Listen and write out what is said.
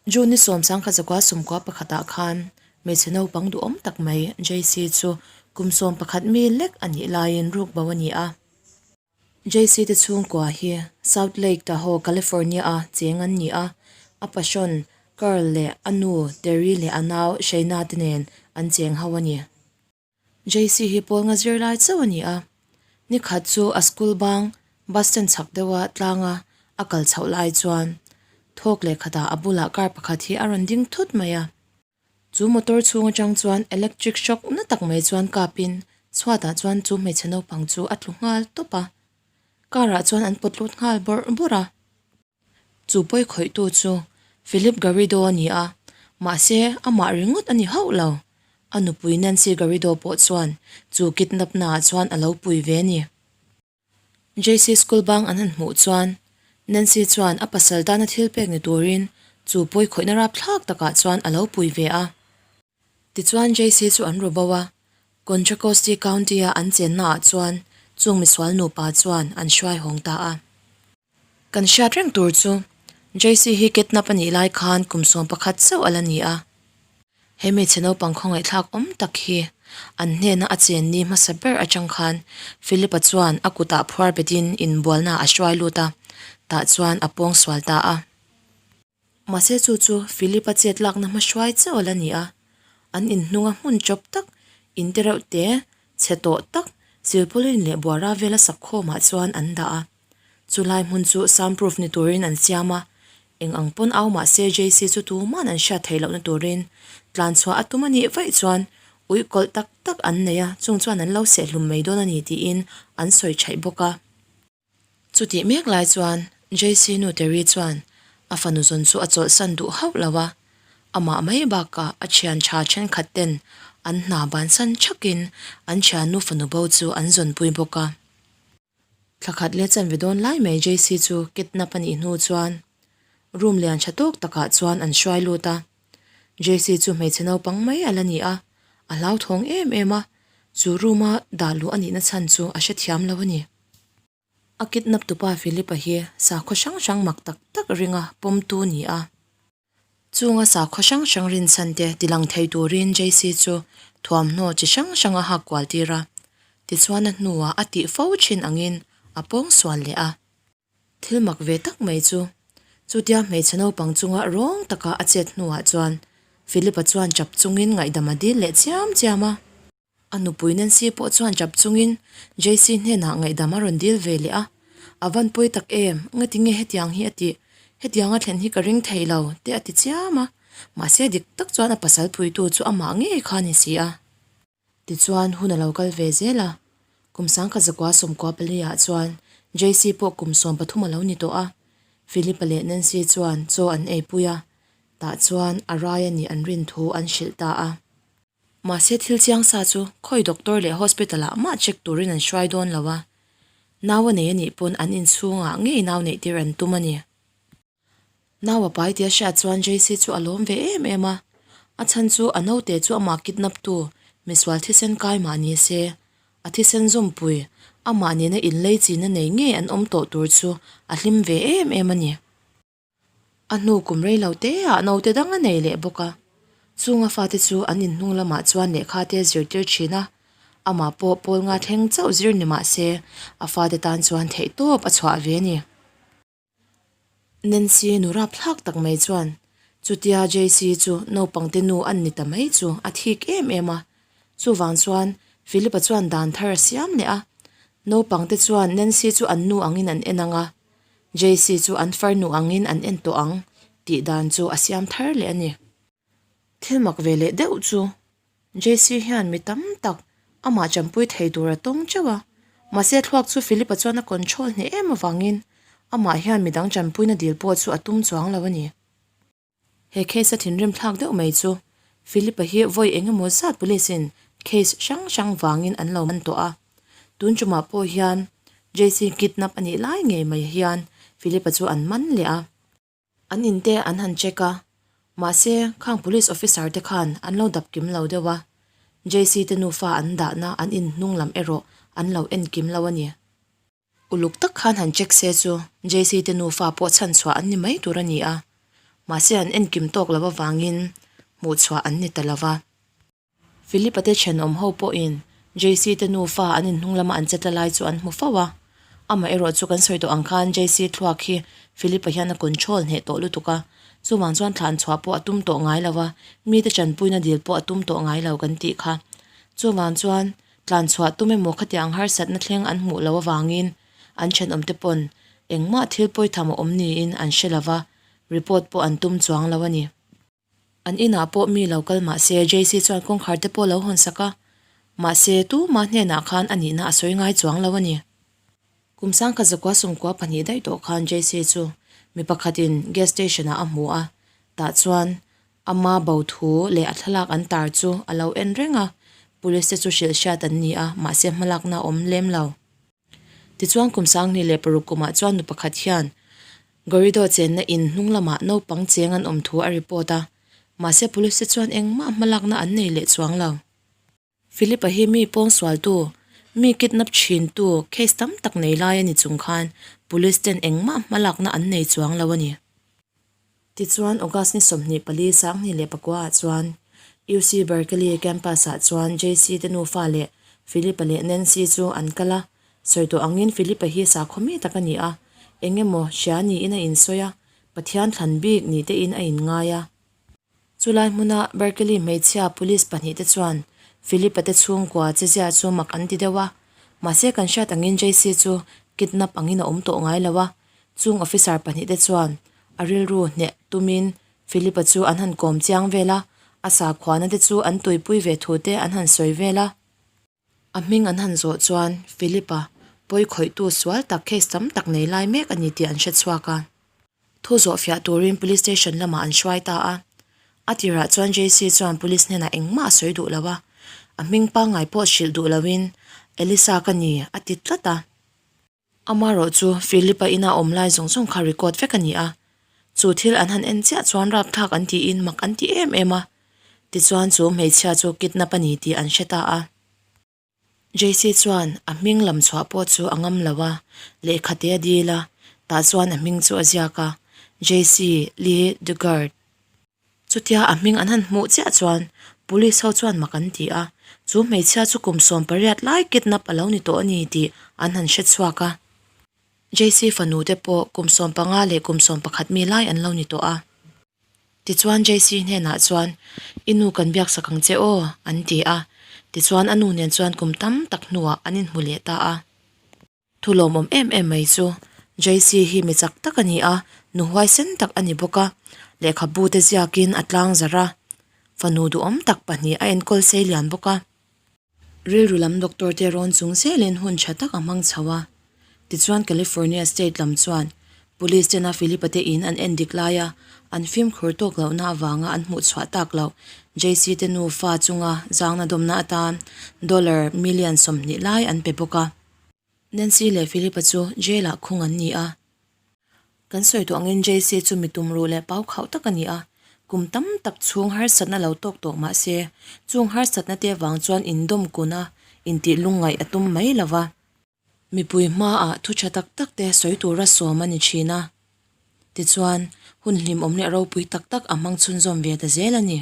June ni 1991 ah khan hmeichhe naupang duhawm tak mai JC chu kum 11 mi lek a nih laiin ruk bo a ni a. JC te chhungkua hi South Lake Tahoe, California a cheng an ni a, a passion Carl leh a nu Terry leh a nau Shayna te nen an cheng ho a ni. JC hi pawl nga zirlai chauh a ni a, nikhat chu a school bang bus stand chhak deuha tlanga a kal chhoh lai chuan thawk leh khatah a bulah car pakhat hi a rawn ding thut mai a. Chu motor chhung atang chuan electric shock na tak mai chuan kapin chhuatah chuan chu hmeichhe naupang chu a tlu nghal tawp a, car ah chuan an pawt lut nghal bawrh bawrh a. Chu pawi khawihtu chu Philip Garrido a ni a, mahse amah ringawt a ni hauh lo. A nupui Nancy Garrido pawh chuan chu kidnap naah chuan a lo pui ve a ni. JC School bang an han hmuh chuan Nancy chuan a pasal tana thil pek ni turin chu pawi khawihna rapthlak takah chuan a lo pui ve a. Tichuan JC chu an ru bo a, Contra Costa County-a an chennaah chuan chung misual nupa chuan an hruai hawng ta a. Kan hriat reng tur chu JC hi kidnap a nih lai khan kum 11 chauh a la ni a. He hmeichhe naupang khawngaihthlak awm tak hi an hnena a chen ni hmasa ber atang khan Philip-a chuan a kutah phuar betin inbualna a hruai lut a, tah chuan a pawng sual ta a. Mahse chu chu Philip-a chet lakna hmahruai chauh a la ni a, an inhnunga hmun chawp tak, inte reuh te, chhe tawh tak, silpawlin leh buara vela sak khawmah chuan an dah a. Chulai hmun chu sound proof ni turin an siam a, eng ang pawn au mah se JC chu tuman an hriat theih lohna turin tlan chhuah a tum a nih vaih chuan uih kawlh tak tak an nei a, chung chuan an lo sehhlum mai dawn a ni tiin an sawi thaih bawk a. Chutih mek lai chuan JC nu Terry chuan a fanu zawn chu a chawlhsan duh hauh lo a, amah mai bakah a thian tha thenkhat ten an hna bansan thakin an thiannu fanu bo chu an zawnpui bawk a. Thlakhat leh chanve dawn lai mai JC chu kidnap a nih hnu chuan room lian tha tawk takah chuan an hruai lut a. JC chu hmeichhe naupang mai a la ni a, a hlauthawng em em a, chu room a dah luh a nihna chhan chu a hrethiam lo a ni. A kidnap tupa Philip-a hi sakhaw hrang hrang mak tak tak ringa pawmtu ni a. Chunga sakhaw hrang hrang rinchhan te tilang thei turin JC chu thuamhnaw chi hrang hrang a hak kual tir a, tichuan a hnuah a tih fo thin angin a pawng sual leh a. Thil mak ve tak mai chu, chutia hmeichhe naupang chunga rawng taka a chet hnuah chuan Philip-a chuan chap chungin ngaihdam a dil leh chiam chiam a. A nupui Nancy pawh chuan chap chungin JC hnenah ngaihdam a rawn dil ve leh a, A van pawi tak em, ngatinge hetiang hi a tih, hetiang a thlen hi ka ring thei lo, te a ti chiam a, mahse dik tak chuan a pasal puitu chu amah ngei kha a ni si a. Tichuan hun a lo kal ve zel a, kum 1994 ah chuan JC pawh kum 13 a lo ni tawh a, Philip-a leh Nancy chuan chaw an eipui a, tah chuan a rai a nih an rin thu an hrilh ta a. Mahse thil chiang sa chu khawi doctor leh hospital ah mah check turin an hruai dawn lo a, nau a nei anih pawn an inchhungah ngei nau neih tir an tum a ni. Nau a pai tia hriat chuan JC chu a lawm ve em em a, a chhan chu a naute chu amah kidnap tu misual thisen kai mah ni se, a thisen zawmpui amah nena inlei china nei ngei an awm tawh tur chu a hlim ve em em a ni. A hnu kum rei lo te ah naute dang a nei leh bawk a, chung a fate chu an inhnung lamah chuan lehkha te a zirtir thin a, amah pawh pawl nga thleng chauh zir ni mah se a fate tan chuan theihtawp a chhuah ve a ni. Nancy nu rapthlak tak mai chuan chutia JC chu naupangte nu an ni ta mai chu a thik em em a, chuvang chuan Philip-a chuan dan thar a siam leh a, naupangte chuan Nancy chu an nu angin an en ang a, JC chu an farnu angin an en tawh ang tih dan chu a siam thar leh a ni. Thil mak ve leh deuh chu JC hian mi tam tak amah champui thei tur a tawng teuh a, mahse thluak chu Philip-a chuan a control hneh em avangin amah hian midang champuina dil pawh chu a tum chuang lo a ni. He case a thinrim thlak deuh mai chu Philip-a hi vawi eng emaw zat police in case hrang hrang vangin an lo man tawh a. Tun tumah pawh hian JC kidnap a nih lai ngei mai hian Philip-a chu an man leh a. An in te an han check a, mahse khang police officer te khan an lo dap kim lo deuh a. JC te nufa an dahna an in hnung lam erawh an lo en kim lo a ni. Uluk tak khan han check se chu JC te nufa pawh chhan chhuah an ni mai tur a ni a. Mahse an enkim tawk lo avangin hmuhchhuah an ni ta lo va. Philip-a te thenawm ho pawhin JC te nufa an inhnung lama an che tla lai chu an hmu fo a. Amaherawh chu kan sawi tawh ang khan JC thluak hi Philip-a hian a control hneh tawh lutuk a, chuvang chuan thlan chhuah pawh a tum tawh ngai lo a, mite tanpuina dil pawh a tum tawh ngai lo kan tih kha. Chuvang chuan tlan chhuah tum emaw khatiang harsatna thleng an hmuh loh avangin an thenawmte pawn engmah thil pawitham a awm niin an hre lo va, report pawh an tum chuang lo a ni. An inah pawh mi lo kal mah se JC chuan kawngkhar te pawh lo hawn sak a, mahse tumah hnenah khan a nihna a sawi ngai chuang lo a ni. Kum sangkhat zakua sawmkua pahnih daih tawh khan JC chu mi pakhatin gas station ah a hmu a, tah chuan ama bo thu leh a thlalak an tar chu a lo en reng a, police te chu hrilh hriat an ni a, mahse hmalakna a awm lem lo. Tichuan kum sanghnih leh paruk kumah chuan nu pakhat hian Garrido chenna in hnung lamah naupang cheng an awm thu a report a, mahse police te chuan engmah hmalakna an nei leh chuang lo. Philip-a hi mi pawngsualtu, mi kidnap thintu case tam tak nei lai a ni chung khan police ten engmah hmalakna an nei chuang lo a ni. Tichuan August ni 24 2004 ah chuan UC Berkeley campus ah chuan JC te nufa leh Philip-a leh Nancy chu an kal a, sawi tawh angin Philip-a hi sakhaw mi tak a ni a, eng emaw hria niin a insawi a, Pathian thlan bik ni tein a inngai a. Chulai hmuna Berkeley hmeichhia police pahnihte chuan Philip-a te chhungkua chezia chu mak an ti deuh a, mahse kan hriat angin JC chu kidnap angin a awm tawh ngai lo a, Chung officer pahnihte chuan a rilru hneh tumin Philip-a chu an han kawm chiang vel a, a sakhuana te chu an tuipui ve thu te an han sawi vel a. A hming an han zawh chuan Philip-a pawi khawihtu sual tak case tam tak nei lai mek a ni tih an hre chhuak a. Thu zawh fiah turin police station lamah an hruai ta a. A tirah chuan JC chuan police hnenah engmah a sawi duh lo a, a hming pangngai pawh hrilh duh loin Elisa ka ni a ti tlat a. Amaherawh chu Philip-a ina awm lai zawng zawng kha record vek a ni a, chu thil an han en chiah chuan rapthlak an tiin mak an ti em em a, tichuan chu hmeichhia chu kidnap a ni tih an hre ta a. JC chuan a hming lam chhuah pawh chu a ngam lo a, lehkha te a dil a, tah chuan a hming chu a ziak a, JC Lee Dugard. Chutia a hming an han hmuh chiah chuan police ho chuan mak an ti a, chu hmeichhia chu kum 18 lai kidnap a lo ni tawh a ni tih an han hre chhuak a. JC fanu te pawh kum 15 leh kum 11 mi lai an lo ni tawh a. Tichuan JC hnenah chuan I nu kan biak sak ang che aw an ti a, tichuan a nu nen chuan kum tam tak hnuah an inhmu leh ta a. Thu lawmawm em em mai chu JC hi mi chak tak a ni a, nu huaisen tak a ni bawk a, lehkhabu te ziakin a tlang zarh a, fanu duhawm tak pahnih a enkawl sei lian bawk a. Rilru lam doctor te rawn chung zelin hun tha tak a hmang chho a, tichuan California state lam chuan police tena Philip-a te in an en dik laia an fimkhur tawk lohna avanga an hmuh chhuah tak loh JC te nufa chunga zangna dawmna atan dollar million 20 lai an pe bawk a. Nancy leh Philip-a chu jail-ah khung an ni a. Kan sawi tawh angin JC chu mi tumruh leh pau khauh tak a ni a, kum tam tak chhung harsatna lo tawk tawh mah se, chung harsatna te vang chuan indawm kun a, intih lungngaih a tum mai lo va. Mipui hmaah thu tha tak tak te sawi tura sawm a ni thin a. Tichuan, hun hlimawm leh ropui tak tak a hmang chhunzawm ve ta zel a ni.